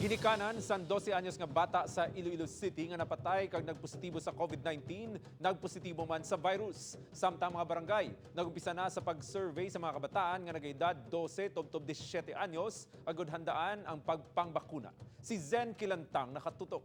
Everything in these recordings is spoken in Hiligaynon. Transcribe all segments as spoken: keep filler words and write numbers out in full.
Ginikanan sang dose anyos nga bata sa Iloilo City nga napatay kag nagpositibo sa COVID nineteen, nagpositibo man sa virus. Samtang mga barangay, nag-umpisa na sa pag-survey sa mga kabataan nga nag-edad dose tubtob disisiete anyos, agud handaan ang pagpangbakuna. Si Zen Kilantang nakatutok.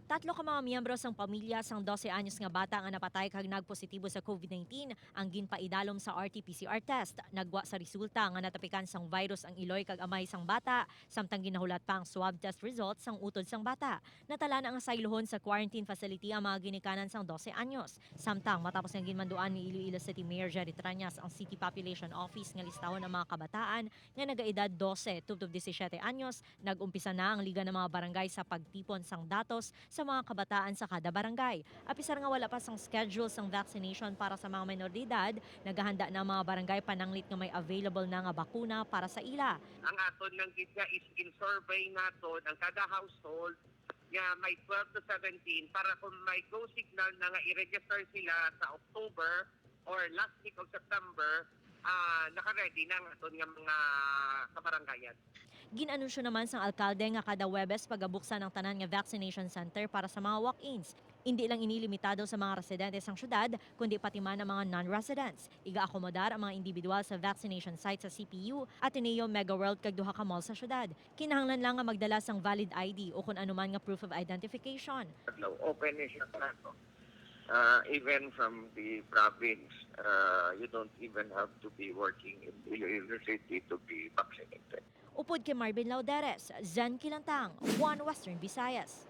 Tatlo ka mga miyembro sang pamilya sang dose anyos nga bata nga napatay kag nagpositibo sa COVID nineteen ang ginpaidalom sa R T P C R test. Nagwa sa resulta nga natapikan sang virus ang iloy kag amay sang bata, samtang ginahulat pa ang swab test result sang utod sang bata. Natala na nga saylohon sa quarantine facility ang mga ginikanan sang dose anyos. Samtang matapos nga ginmanduan ni Iloilo City Mayor Jerry Trañas ang City Population Office nga listahon ang mga kabataan nga nagaedad dose tubtob disisiete anyos, nag-umpisa na ang Liga ng mga Barangay sa pagtipon sang datos sa mga kabataan sa kada barangay. Apisar nga wala pa sang schedule sang vaccination para sa mga menor de edad, naghahanda na ang mga barangay pananglit nga may available na nga bakuna para sa ila. Ang aton lang gid nga is in-survey naton ang kada household nga may twelve to seventeen para kung may go signal na nga i-register sila sa October or last week of September, ah, naka-ready na ang aton nga mga kabarangayan. Gin-anunsyo naman sang alkalde nga kada Huwebes pagabuksan ang tanan nga vaccination center para sa mga walk-ins. Indi lang ini limitado sa mga residente sang syudad, kundi pati man ang mga non-residents. Iga-akomodar ang mga individual sa vaccination site sa C P U, Ateneo, Mega World kag duha ka mall sa syudad. Kinahanglan lang nga magdala sang valid I D o kon anuman nga proof of identification. Adlaw, open ni siya para to. Uh, even from the province, uh, you don't even have to be working in Iloilo City to be vaccinated. Upod kay Marvin Lauderes, Zen Kilantang, One Western Visayas.